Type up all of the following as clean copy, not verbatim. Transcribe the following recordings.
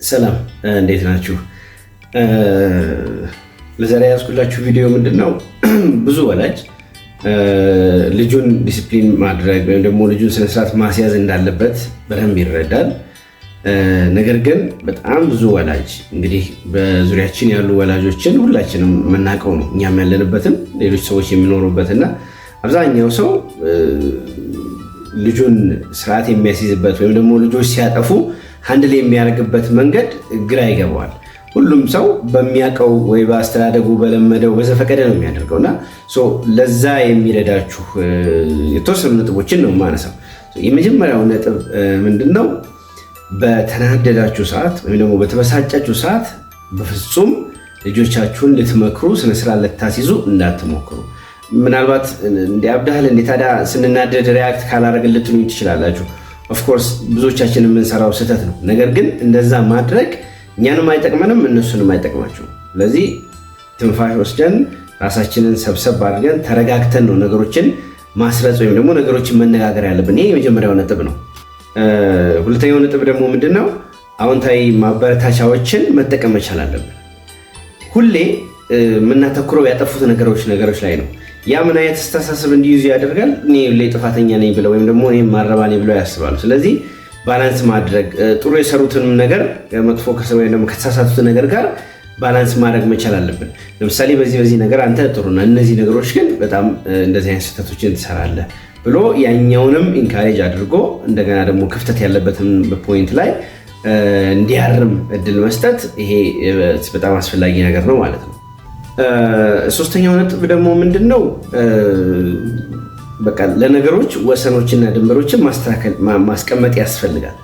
ሰላም፣ እንዴት ናችሁ? ለዛሬ ያዝኩላችሁ ቪዲዮ ምንድን ነው? ብዙ ወላጅ ልጁን ዲሲፕሊን ማድረግ ወይም ደግሞ ልጁን ስነስርዓት ማስያዝ እንዳለበት በደንብ ይረዳል። ነገር ግን በጣም ብዙ ወላጅ፣ እንግዲህ በዙሪያችን ያሉ ወላጆችን ሁላችንም የምናውቀው ነው፣ እኛም ያለንበትን፣ ሌሎች ሰዎች የሚኖሩበትና አብዛኛው ሰው ልጁን ስርዓት የሚያስይዝበት ወይም ደግሞ ልጆች ሲያጠፉ handle የሚያደርግበት መንገድ ግራ ይገባዋል። ሁሉም ሰው በሚያውቀው ወይ በአስተዳደጉ በለመደው በዘፈቀደ ነው የሚያደርገው። እና ለዛ የሚረዳችሁ የተወሰኑ ነጥቦችን ነው የማነሳው። የመጀመሪያው ነጥብ ምንድን ነው? በተናደዳችሁ ሰዓት ወይም ደግሞ በተበሳጫችሁ ሰዓት በፍጹም ልጆቻችሁን ልትመክሩ፣ ስነስርዓት ልታስይዙ እንዳትሞክሩ። ምናልባት እንዲ አብዳህል እንዴ ታዲያ፣ ስንናደድ react ካላደረግን ልትሉኝ ትችላላችሁ። Of course ብዙዎቻችን የምንሰራው ስህተት ነው። ነገር ግን እንደዛ ማድረግ እኛንም አይጠቅመንም፣ እነሱንም አይጠቅማቸውም። ስለዚህ ትንፋሽ ወስደን፣ ራሳችንን ሰብሰብ አድርገን፣ ተረጋግተን ነው ነገሮችን ማስረጽ ወይም ደግሞ ነገሮችን መነጋገር ያለብን። ይሄ የመጀመሪያው ነጥብ ነው። ሁለተኛው ነጥብ ደግሞ ምንድን ነው? አዎንታዊ ማበረታቻዎችን መጠቀም መቻል አለብን። ሁሌ የምናተኩረው ያጠፉት ነገሮች ላይ ነው። ያ ምን አይነት አስተሳሰብ እንዲይዙ ያደርጋል? እኔ ሁሌ ጥፋተኛ ነኝ ብለው ወይም ደግሞ እኔ ማረባ ነኝ ብለው ያስባሉ። ስለዚህ balance ማድረግ፣ ጥሩ የሰሩትንም ነገር መጥፎ ወይም ደግሞ ከተሳሳቱት ነገር ጋር balance ማድረግ መቻል አለብን። ለምሳሌ በዚህ በዚህ ነገር አንተ ጥሩ ነህ፣ እነዚህ ነገሮች ግን በጣም እንደዚህ አይነት ስህተቶችን ትሰራለህ ብሎ ያኛውንም encourage አድርጎ እንደገና ደግሞ ክፍተት ያለበትን point ላይ እንዲያርም እድል መስጠት፣ ይሄ በጣም አስፈላጊ ነገር ነው ማለት ነው። ሶስተኛው ነጥብ ደግሞ ምንድን ነው? በቃ ለነገሮች ወሰኖችና ድንበሮችን ማስተካከል፣ ማስቀመጥ ያስፈልጋል።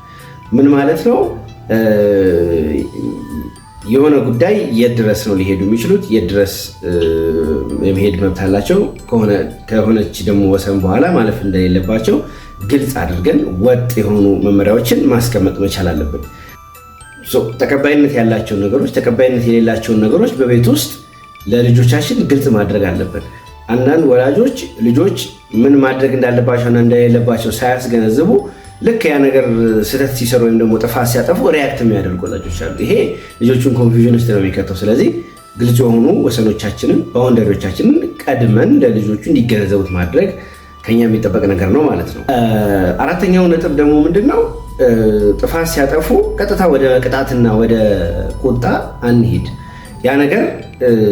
ምን ማለት ነው? የሆነ ጉዳይ የት ድረስ ነው ሊሄዱ የሚችሉት? የት ድረስ የመሄድ መብት አላቸው? ከሆነች ደግሞ ወሰን በኋላ ማለፍ እንደሌለባቸው ግልጽ አድርገን ወጥ የሆኑ መመሪያዎችን ማስቀመጥ መቻል አለብን። ተቀባይነት ያላቸውን ነገሮች፣ ተቀባይነት የሌላቸውን ነገሮች በቤት ውስጥ ለልጆቻችን ግልጽ ማድረግ አለብን። አንዳንድ ወላጆች ልጆች ምን ማድረግ እንዳለባቸውና እንደሌለባቸው ሳያስገነዝቡ ልክ ያ ነገር ስህተት ሲሰሩ ወይም ደግሞ ጥፋት ሲያጠፉ react የሚያደርጉ ወላጆች አሉ። ይሄ ልጆቹን confusion ውስጥ ነው የሚከተው። ስለዚህ ግልጽ የሆኑ ወሰኖቻችንን፣ boundary ዎቻችንን ቀድመን ለልጆቹ እንዲገነዘቡት ማድረግ ከኛ የሚጠበቅ ነገር ነው ማለት ነው። አራተኛው ነጥብ ደግሞ ምንድን ነው? ጥፋት ሲያጠፉ ቀጥታ ወደ ቅጣትና ወደ ቁጣ አንሂድ። ያ ነገር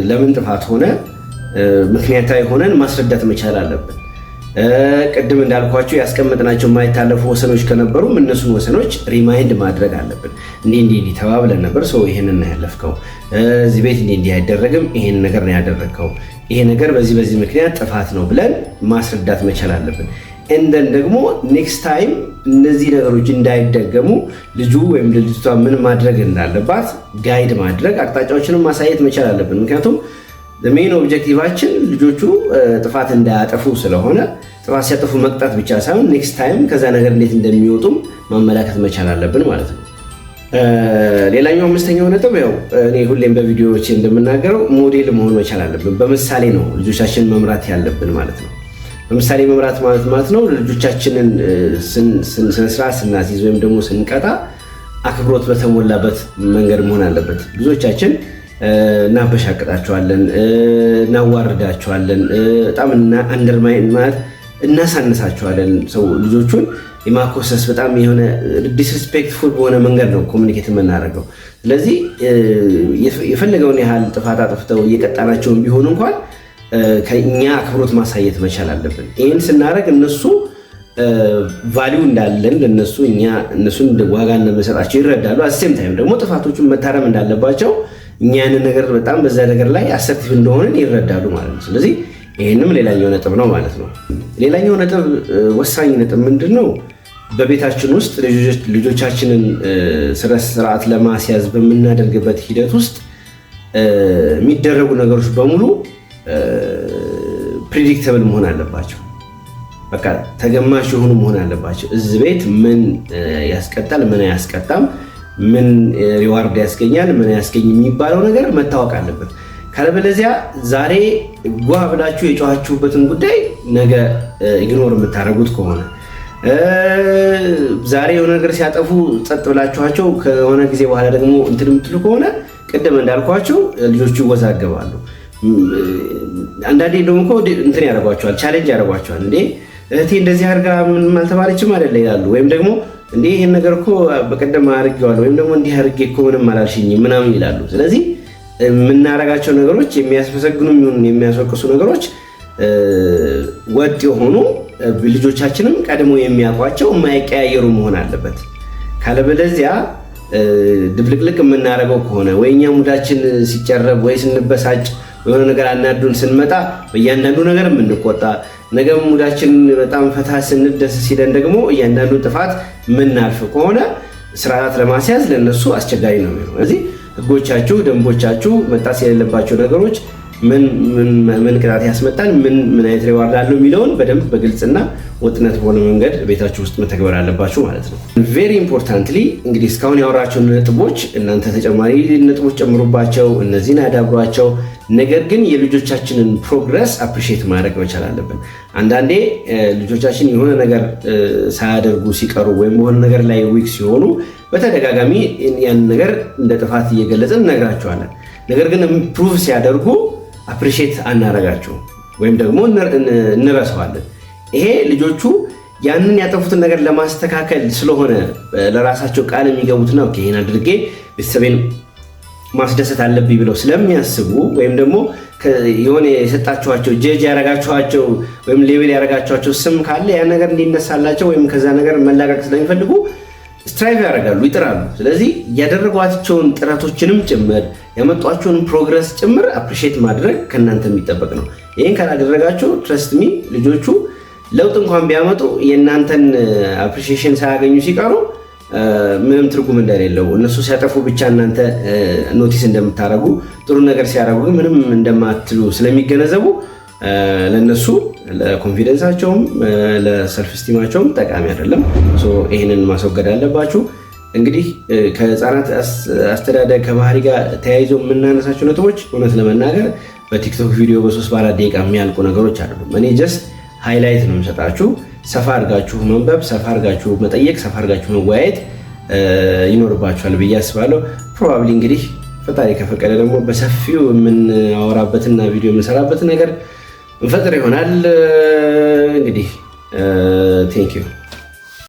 ለምን ጥፋት ሆነ ምክንያታዊ ሆነን ማስረዳት መቻል አለብን። ቅድም እንዳልኳቸው ያስቀመጥናቸው የማይታለፉ ወሰኖች ከነበሩም እነሱን ወሰኖች remind ማድረግ አለብን። እንዲህ እንዲህ እንዲህ ተባብለን ነበር፣ so ይህንን ነው ያለፍከው፣ እዚህ ቤት እንዲህ እንዲህ አይደረግም፣ ይሄን ነገር ነው ያደረግከው፣ ይሄ ነገር በዚህ በዚህ ምክንያት ጥፋት ነው ብለን ማስረዳት መቻል አለብን። And then ደግሞ next time እነዚህ ነገሮች እንዳይደገሙ ልጁ ወይም ልጅቷ ምን ማድረግ እንዳለባት guide ማድረግ፣ አቅጣጫዎችንም ማሳየት መቻል አለብን። ምክንያቱም main objective ኣችን ልጆቹ ጥፋት እንዳያጠፉ ስለሆነ ጥፋት ሲያጠፉ መቅጣት ብቻ ሳይሆን next time ከዛ ነገር እንዴት እንደሚወጡም ማመላከት መቻል አለብን ማለት ነው። ሌላኛው አምስተኛው ነጥብ፣ ያው እኔ ሁሌም በቪዲዮዎች እንደምናገረው ሞዴል መሆን መቻል አለብን። በምሳሌ ነው ልጆቻችንን መምራት ያለብን ማለት ነው። በምሳሌ መምራት ማለት ነው ልጆቻችንን ስነስርዓት ስናስይዝ ወይም ደግሞ ስንቀጣ አክብሮት በተሞላበት መንገድ መሆን አለበት። ብዙዎቻችን እናበሻቅጣቸዋለን፣ እናዋርዳቸዋለን፣ በጣም undermine ማለት እናሳንሳቸዋለን። ሰው ልጆቹን የማኮሰስ በጣም የሆነ disrespectful በሆነ መንገድ ነው communicate የምናደርገው። ስለዚህ የፈለገውን ያህል ጥፋት አጥፍተው እየቀጣናቸውን ቢሆን እንኳን ከእኛ አክብሮት ማሳየት መቻል አለብን። ይህን ስናደርግ እነሱ value እንዳለን ለነሱ፣ እኛ እነሱን ዋጋ እንደምንሰጣቸው ይረዳሉ። At the same time ደግሞ ጥፋቶቹን መታረም እንዳለባቸው፣ እኛ ያንን ነገር በጣም በዛ ነገር ላይ assertive እንደሆንን ይረዳሉ ማለት ነው። ስለዚህ ይህንም ሌላኛው ነጥብ ነው ማለት ነው። ሌላኛው ነጥብ፣ ወሳኝ ነጥብ ምንድን ነው? በቤታችን ውስጥ ልጆቻችንን ስነ ስርዓት ለማስያዝ በምናደርግበት ሂደት ውስጥ የሚደረጉ ነገሮች በሙሉ predictable መሆን አለባቸው። በቃ ተገማች የሆኑ መሆን አለባቸው። እዚህ ቤት ምን ያስቀጣል፣ ምን አያስቀጣም፣ ምን reward ያስገኛል፣ ምን አያስገኝም የሚባለው ነገር መታወቅ አለበት። ካለበለዚያ ዛሬ ጓ ብላችሁ የጮኻችሁበትን ጉዳይ ነገ ignore የምታደርጉት ከሆነ፣ ዛሬ የሆነ ነገር ሲያጠፉ ጸጥ ብላችኋቸው ከሆነ ጊዜ በኋላ ደግሞ እንትን የምትሉ ከሆነ ቅድም እንዳልኳቸው ልጆቹ ይወዛገባሉ። አንዳንዴ ደግሞ እኮ እንትን ያደርጓቸዋል፣ challenge ያደርጓቸዋል። እንዴ እህቴ እንደዚህ አድርጋ ምንም አልተባለችም አይደለ ይላሉ። ወይም ደግሞ እንዴ ይህን ነገር እኮ በቀደም አድርጌዋለሁ ወይም ደግሞ እንዲህ አድርጌ እኮ ምንም አላልሽኝም ምናምን ይላሉ። ስለዚህ የምናደርጋቸው ነገሮች የሚያስመሰግኑ ይሁን የሚያስወቅሱ ነገሮች ወጥ የሆኑ፣ ልጆቻችንም ቀድሞ የሚያውቋቸው፣ የማይቀያየሩ መሆን አለበት። ካለበለዚያ ድብልቅልቅ የምናደርገው ከሆነ ወይ እኛ mood ኣችን ሲጨረብ ወይ ስንበሳጭ የሆነ ነገር አናዱን ስንመጣ በእያንዳንዱ ነገር የምንቆጣ፣ ነገ mood ኣችን በጣም ፈታ ስንል ደስ ሲለን ደግሞ እያንዳንዱ ጥፋት የምናልፍ ከሆነ ስርዓት ለማስያዝ ለእነሱ አስቸጋሪ ነው የሚሆነው። ስለዚህ ህጎቻችሁ፣ ደንቦቻችሁ፣ መጣስ የሌለባቸው ነገሮች ምን ምን ቅጣት ያስመጣል፣ ምን ምን አይነት reward አለው የሚለውን በደንብ በግልጽና ወጥነት በሆነ መንገድ ቤታችሁ ውስጥ መተግበር አለባችሁ ማለት ነው። Very importantly እንግዲህ እስካሁን ያወራናቸውን ነጥቦች እናንተ ተጨማሪ ነጥቦች ጨምሩባቸው፣ እነዚህን አዳብሯቸው። ነገር ግን የልጆቻችንን progress appreciate ማድረግ መቻል አለብን። አንዳንዴ ልጆቻችን የሆነ ነገር ሳያደርጉ ሲቀሩ ወይም በሆነ ነገር ላይ weak ሲሆኑ በተደጋጋሚ ያንን ነገር እንደ ጥፋት እየገለጽን እነግራቸዋለን። ነገር ግን improve ሲያደርጉ appreciate አናረጋቸውም ወይም ደግሞ እንረሳዋለን። ይሄ ልጆቹ ያንን ያጠፉትን ነገር ለማስተካከል ስለሆነ ለራሳቸው ቃል የሚገቡትና okay ይሄን አድርጌ ቤተሰቤን ማስደሰት አለብኝ ብለው ስለሚያስቡ ወይም ደግሞ የሆነ የሰጣችኋቸው፣ judge ያረጋችኋቸው ወይም label ያረጋችኋቸው ስም ካለ ያን ነገር እንዲነሳላቸው ወይም ከዛ ነገር መላቀቅ ስለሚፈልጉ strive ያደርጋሉ፣ ይጥራሉ። ስለዚህ ያደረጓቸውን ጥረቶችንም ጭምር ያመጧቸውን progress ጭምር appreciate ማድረግ ከእናንተ የሚጠበቅ ነው። ይህን ካላደረጋችሁ trust me ልጆቹ ለውጥ እንኳን ቢያመጡ የእናንተን appreciation ሳያገኙ ሲቀሩ ምንም ትርጉም እንደሌለው፣ እነሱ ሲያጠፉ ብቻ እናንተ notice እንደምታደርጉ፣ ጥሩ ነገር ሲያደርጉ ግን ምንም እንደማትሉ ስለሚገነዘቡ ለእነሱ ለኮንፊደንሳቸውም ለሰልፍ ስቲማቸውም ጠቃሚ አይደለም። ይህንን ማስወገድ አለባችሁ። እንግዲህ ከህፃናት አስተዳደግ ከባህሪ ጋር ተያይዞ የምናነሳቸው ነጥቦች እውነት ለመናገር በ TikTok ቪዲዮ በ3 በ4 ደቂቃ የሚያልቁ ነገሮች አይደሉም። እኔ just highlight ነው የምሰጣችሁ። ሰፋ አድርጋችሁ ማንበብ፣ ሰፋ አድርጋችሁ መጠየቅ፣ ሰፋ አድርጋችሁ መወያየት ይኖርባችኋል ብዬ አስባለሁ። Probably እንግዲህ ፈጣሪ ከፈቀደ ደግሞ በሰፊው የምናወራበትና ቪዲዮ የምንሰራበት ነገር እንፈጥር ይሆናል። እንግዲህ thank you።